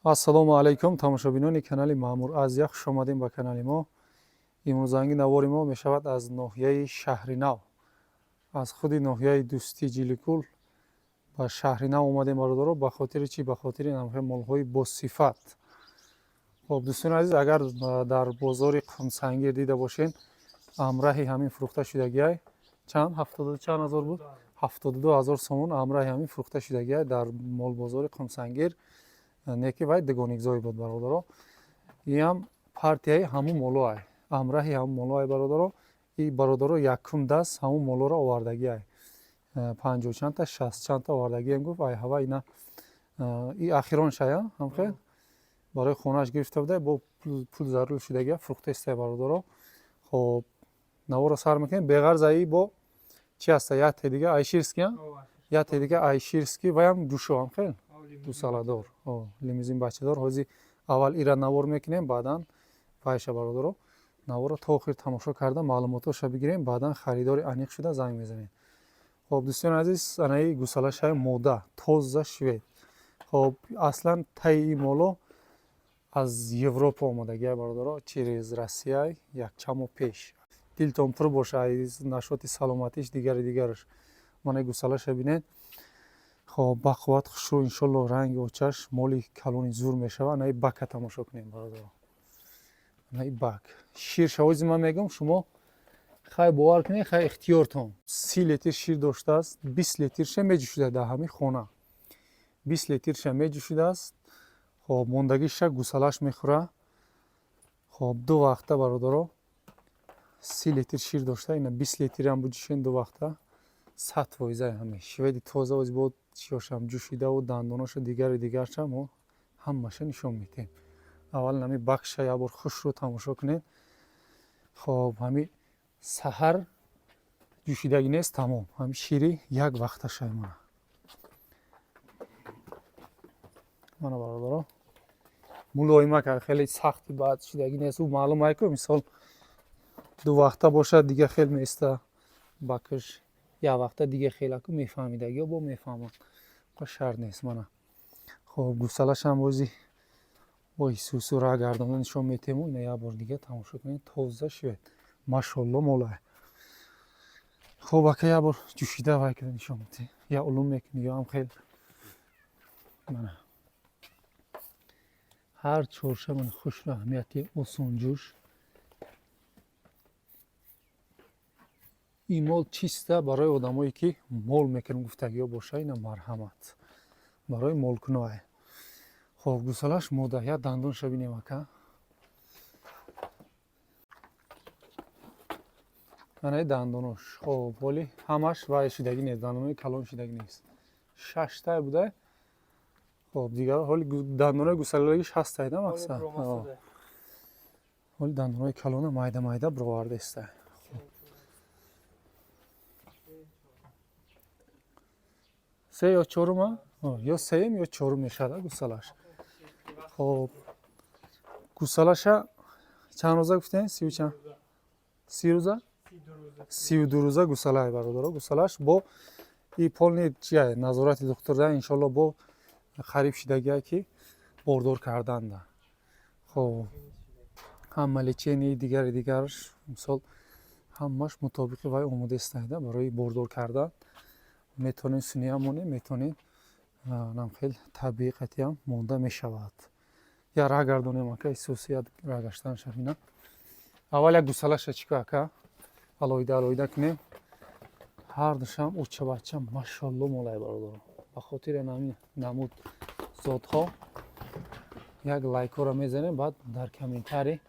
Ассалому алайкум, тамошобинони канали Маъмур Азия, хуш омадем ба канали мо. Имрӯзанги навори мо мешавад аз ноҳияи Шаҳринав, аз худи ноҳияи Дӯстӣ Ҷиликул ба Шаҳринав омадем, бародаро. Ба хотири чӣ? Ба хотири намхе молҳои босифат. Хоб, дӯстони азиз, агар дар бозори Қумсангир дида бошен, амраҳи ҳамин фурӯхта шудагиай чанд, ҳафтоду чанд ҳазор буд, 72 000 сомон амраҳи ҳамин фурӯхта шудагиай дар молбозори Қумсангир. Неки вай дугоникзой буд, бародаро. Иам партияи ҳамун молоай, амраҳи ҳамун молоай, бародаро. И бародаро якум даст ҳамун молоро овардагиай, панҷоҳ чандта, шаст чандта овардагиам, гуфт. Ай ҳава ина и ахирон шая ҳамхел барои хонааш гирифта буда, бо пул зарур шудагия фурӯхта истай, бародаро. Хоб, наворо сар мекунем. Беғарз аи бо чи ҳаста? Якте дига айширский, якте дига айширский, ваям ҷушо ҳамхел дусаладор, лимузин бачадор. Ҳози аввал ира навор мекунем, баъдан вайша. Бародаро, наворро то охир тамошо карда, маълумотоша бигирем, баъдан харидори аниқ шуда занг мезанем. Хоб, дӯстони азиз, анаи гусалашаи мода, тоза швед. Хоб, аслан таи ин моло аз Европа омадагия, бародаро, через Россия якчанд моҳ пеш. Дилтон пур боша аз нашоти саломатиш, дигари дигараш. Мана гусалаша бинед. Хоб, ба қувват, хушрӯ, иншолло ранги очаш моли калони зур мешава. Анаи бака тамошо кунем, бародаро, анаи бак шир шавози ман мегӯям, шумо хай бовар кунед, хай ихтиёртон. 30 литр шир доштааст, 20 литрша меҷӯшида дар ҳамин хона, 20 литрша меҷӯшидааст. Хоб, мондагиша гусалаш мехӯра. Хоб, ду вақта, бародаро, 30 литр шир дошта, ина 20 литрам буҷӯшен ду вақта, 100 фоиза ҳаме шведи тоза. Ози бо чиёшам ҷӯшидаву дандоношу дигари дигарша мо ҳамаша нишон медиҳем. Аввал ҳами бакша як бор хушрӯ тамошо кунед. Хоб, ҳами саҳар ҷӯшидагӣ нест, тамом, ҳами шири як вақташа. Мана, мана, бародаро, мулоима кард, хеле сахти баъд шидагӣ нест. Ӯ маълум ай ку, мисол, ду вақта бошад, дига хел меиста бакш, як вақта дига хелаку мефаҳмидагиё бо мефаҳманд, қа шарт нест. Мана, хоб, гусалашам бози бо исусу ра гардонда нишон метему. Ина як бор дига тамошо кунед, тоза швед, машолло молай. Хоб, ака, як бор ҷӯшида вай када нишон метем, я улум мекунӣ, ё ҳам хел. Мана ҳар чорша, мана, хушрӯ, аҳамияти осонҷӯш. Ин мол чиста барои одамое ки мол мекунем гуфтагиҳо боша, ина марҳамат, барои молкуноае. Хоб, гусалаш мода, як дандонша бинем, ака. Анаи дандонош. Хоб, ҳоли ҳамаш вай шидагӣ нест, дандонои калон шидагӣ нест, шаштай буда. Хоб, дигар ҳоли дандонои гусалагиш ҳастай на мақсад, ҳоли дандонои калона майда майда бироварда истай. Се ё чорума, ё сеюм ё чорум мешавад гусалаш. Хоб, гусалаша чанд рӯза гуфтем? Сию чанд, 30 рӯза, 32 рӯза гусалай, бародаро. Гусалаш бо и полный чия назорати духтурда, иншолло бо қариб шидагия ки бордор карданда. Хоб, ҳама лечении дигари дигараш, мисол, ҳамаш мутобиқи вай омода истайда барои бордор кардан. Метавонем сунъиам монем, метавонем нам хел табиӣ қатъиам монда мешавад. Я ра гардонем, ака, исуси я ра гаштанша бина. Аввал як гусалаша чӣ ку, ака, алоҳида алоҳида кунем. Ҳардушам оча бача, машолло молай, бародаро. Ба хотири ҳамин намуд зодҳо як лайкҳоро мезанем, баъд дар комментарий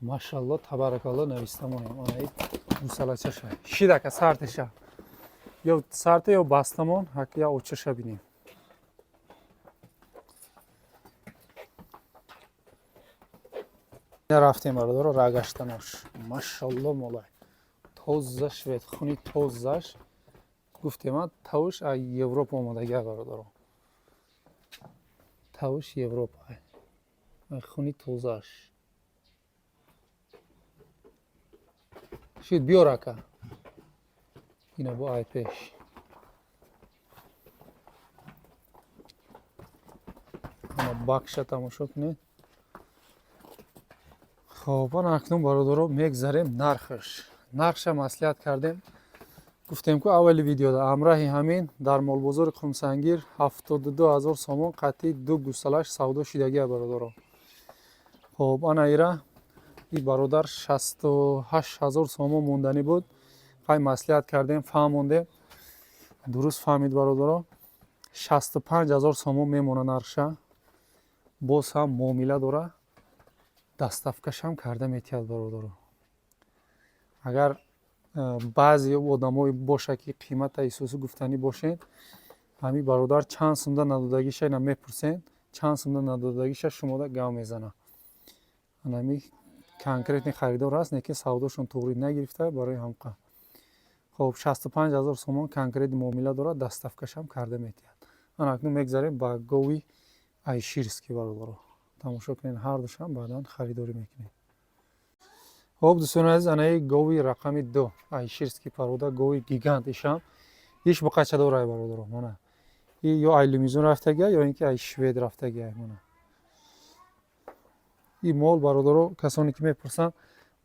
машалло табаракалло нависта монем. Анаи гусалачаша шид, ака, сартеша ё сарте ё бастамон, я очаша бинем. Рафтем, бародаро, рагаштанош, машалло молай, тоза швед, хуни тозаш. Гуфтема, тавш аз Европа омадагия, бародаро, тавш Европа, хуни тозааш шид. Биёр, ака, ина бо ай пеш. Бакша тамошо кунед. Хоб, ана акнун, бародаро, мегзарем нархаш. Нархша маслиҳат кардем, гуфтем ку аввали видеода, ҳамраҳи ҳамин дар молбозори Қумсангир 72 000 сомон қатъи ду гусалаш савдо шидагия, бародаро. Хоб, ана ира и бародар 68 000 сомон монданӣ буд. Хай, маслиҳат кардем, фаҳмондем, дуруст фаҳмид, бародаро. 65 000 сомон мемона нархша. Боз ҳам муомила дора, доставкашам карда метиҳад, бародаро. Агар баъзе одамое боша, ки қимата исосӣ гуфтанӣ бошед, ҳамин бародар чанд сумда надодагиша ина мепурсед, чанд сумда надодагиша шумода гав мезана. Анами конкретный харидор аст, лекин савдошон туғрӣ нагирифта барои ҳамқа. Хоб, 65 000 сомон конкретный муомила дорад, доставкашам карда метиҳад. Ана акнун мегзарем ба гови айширский, бародаро. Тамошо кунед ҳардушам, баъдан харидорӣ мекунед. Хоб, дӯстони азиз, анаи гови рақами 2, айширский порода, гови гигант. Ишам иш буқача дорай, бародаро. Мана, и ё ай лимузин рафтагия, ё ин ки ай швед рафтагия. Мана и мол, бародаро, касоне ки мепурсанд,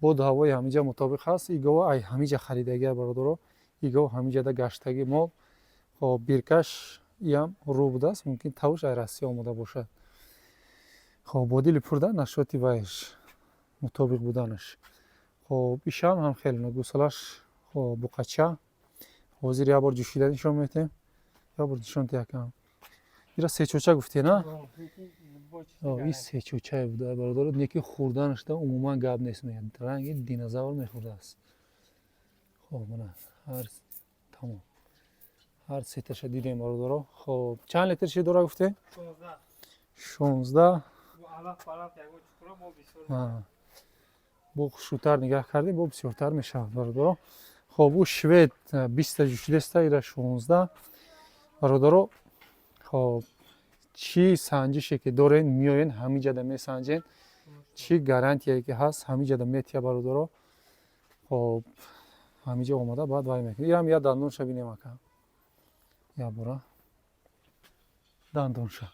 боду ҳавои ҳамиҷа мутобиқ ҳаст. И гова ай ҳамиҷа харидагия, бародаро. И гов ҳамиҷада гаштаги мол. Хоб, биркаш иам рӯ будааст, мумкин тавш ай Россия омода бошад. Хоб, бо дили пурда нашоти вайш мутобиқ буданаш. Хоб, ишам ҳам хеле гусалаш. Хоб, буқача ҳозир як бор ҷӯшида нишон метем. Як бор нишон якам. Ира сечоча гуфте, на? И сечочае буда, бародаро, неки хӯрданашда умуман гап нест, меяд, ранги динозавр мехӯрдааст. Хоб, мана ҳар тамом, ҳар сеташа дидем, бародаро. Хоб, чанд литр шир дора гуфте? 16. Бо хушрӯтар нигаҳ кардем, бо бисёртар мешавад, бародаро. Хоб, ӯ швед 20-та ҷӯшидеста, ира 16, бародаро. Хоб, чӣ санҷише ки дорен, меоен, ҳамиҷада месанҷен. Чӣ гарантияе ки ҳаст, ҳамиҷада метия, бародаро. Хоб, ҳамиҷа омада, баъд вай мекунед. Ирам я дандонша бинем, ака, як бора дандонша.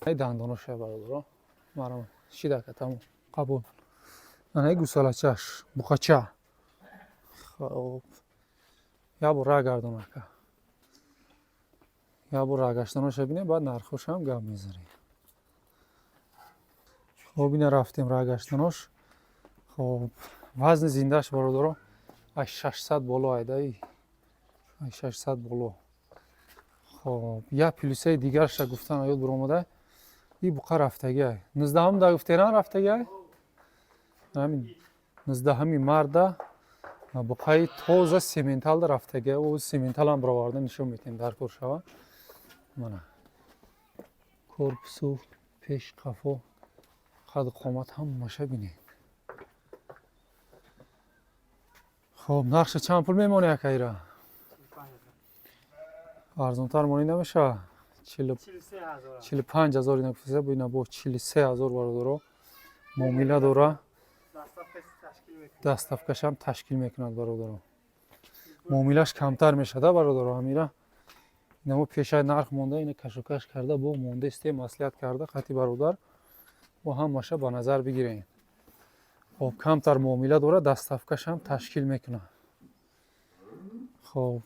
Дандоноша, бародаро, марам шидака, тамом, қабул. Анаи гусалачаш буқача. Хоб, як бор ра гардон, ака, як бор рагаштаноша бинем, баъд нархошам гап мезанем. Хоб, ина рафтем рагаштанош. Хоб, вазни зиндааш, бародаро, ай 600 боло айдаи, ай 600 боло. Хоб, як плюсаи дигарша гуфтан ёд биромада: и буқа рафтагиай 19-ум да гуфтеран рафтагиай, ҳамин 19-уми марда буқаи тоза сементалда рафтагиай. О, сементалам бироварда нишон метиҳем, дар кор шава. Мана, корпусу, пеш, қафо, қаду қомат ҳамаша бинед. Хоб, нархша чанд пул мемонӣ, акайра? Арзонтар монӣ намешава? 45 000 ина гуфтаса, бина, бо 43 000, бародаро, муомила дора, доставкашам ташкил мекунад, бародаро. Муомилаш камтар мешада, бародаро. Ҳамира инамо пешаи нарх монда, ина кашокаш карда, бо мондесте, маслиҳат карда қати бародар, бо ҳамаша ба назар бигирем. Хоб, камтар муомила дорад, доставкашам ташкил мекунад. Хоб,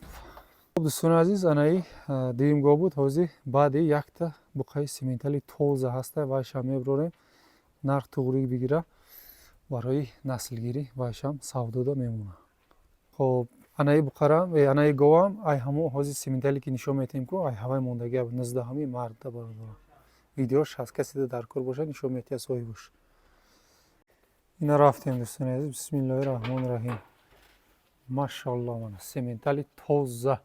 дӯстони азиз, анаи дуюм гов буд. Ҳозир баъди якта буқаи сементали тоза ҳаста, вайшам мебарорем, нарх туғрӣ бигира, барои наслгирӣ вайшам савдода мемонад. Хоб, анаи буқарам, анаи говам ай ҳамо ҳозир сементале ки нишон метиҳем ку, ай ҳавай мондагиа, 19-уми марта, бародаро. Видеош ҳаст, касе дар кор бошад, нишон метиҳад соҳибаш. Ина рафтем, дӯстони азиз. Бисмиллоҳи раҳмони раҳим, машаалло. Мана сементали тоза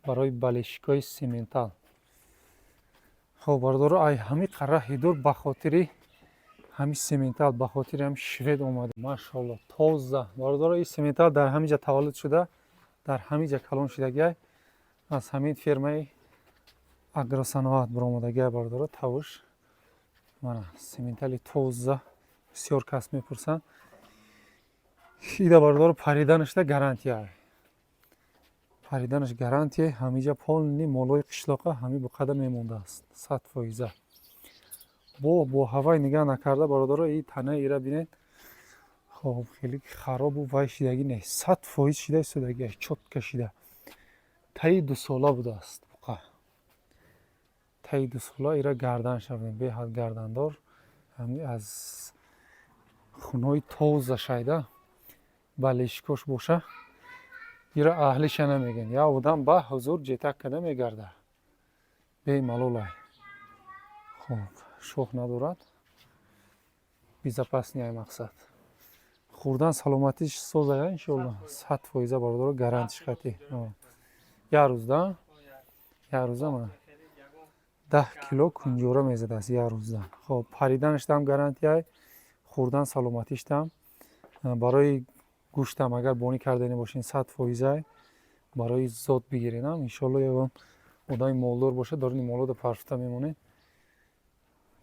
барои болельщикои сементал. Хоб, бародаро, ай ҳами қараҳи дур ба хотири ҳами сементал, ба хотири ҳами швед омада. Машаалло, тоза, бародаро. И сементал дар ҳамин ҷа таваллуд шуда, дар ҳамин ҷа калон шудагиай, аз ҳамин фермаи Агросаноат баромадагиай, бародаро. Тавуш мана сементали тоза. Бисёр кас мепурсанд. Ида, бародаро, париданашда гарантия. Париданаш гарантия. Ҳамиҷа полный молои қишлоқа ҳами буқада мемондааст, 100%. Бо ҳавай нигаҳ накарда, бародаро, и танаи ира бинед. Хоб, хеле харобу вай шидагӣ нест, 100% шида истодагӣ, чётко шида. Таи 2 сола будааст буқа, таи 2 сола. Ира гардан шавем, беҳад гардандор, ҳами аз хунҳои тоза шайда балешкош боша. Ира аҳлиша намегӯянд, як одам ба ҳузур ҷетак када мегарда, бемалолай. Хоб, шох надорад, безопасный ай. Мақсад, хӯрдан, саломатиш созая, иншоалло, 100%, бародаро, гарантиш қатӣ. Як рӯзда, як рӯза мана 10 кило кунҷора мезадааст як рӯзда. Хоб, париданаштам гарантияй, хӯрдан, саломатиштам, барои гӯштам агар бонӣ кардани бошин, 100%ай. Барои зод бигиренам, иншоалло, ягон одами молдор бошад, дорони молода парфта мемонед,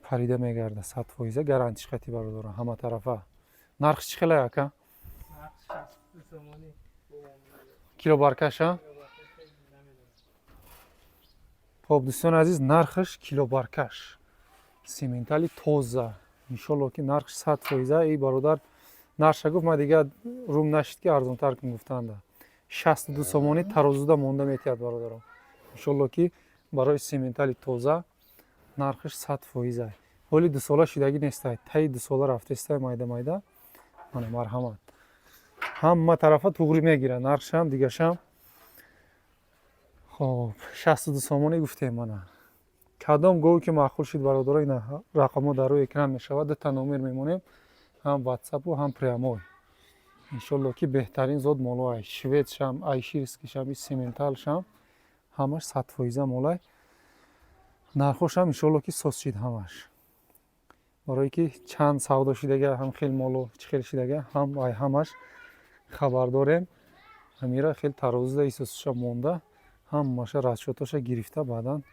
парида мегарда, 100% гарантиш қатӣ, бародаро, ҳама тарафа. Нархш чӣ хелай, ака? 62 сомонӣ. Кило баркаша? Хоб, дӯстони азиз, нархаш килобаркаш, симентали тоза, иншолло, ки нархш 100%. И бародар нархша гуфт, ман дигар рум нашид, ки арзонтар кун гуфтанда. 62 сомонӣ тарозуда монда метиҳад, бародаро. Иншолло, ки барои симентали тоза нархаш 100%. Ҳоли 2 сола шидагӣ нестай, таи 2 сола рафтестай, майда майда. Мана, марҳамат, ҳама тарафа туғрӣ мегирад, нархшам, дигашам. Хоб, 62 сомонӣ гуфтем. Мана, кадом гове ки маъқул шуд, бародаро, ина рақамҳо дар рӯи экран мешавад. Дута номер мемонем, ҳам ватсапу, ҳам прямой. Иншолло, ки беҳтарин зод молоай, шведшам, айширскишам, и сименталшам, ҳамаш 100% молай. Нархошам, иншолло, ки соз шид ҳамаш, барое ки чанд савдо шидага, ҳам хел моло чӣ хел шидага, ҳам ай ҳамаш хабар дорем. Ҳамира хел тарозуда исосиша монда, ҳамаша расчётоша гирифта, баъдан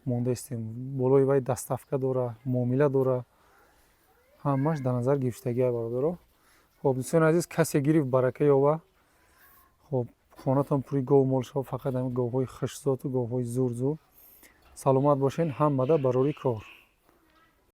монда истем. Болои вай доставка дора, муомила дора, ҳамаш дар назар гирифтагиа, бародаро. Хоб, дӯстони азиз, касе гирифт, барака ёба. Хоб, хонатон пури гов мол шава, фақат ҳамин говҳои хушзоту говҳои зурзур. Саломат бошен ҳамада, барори кор.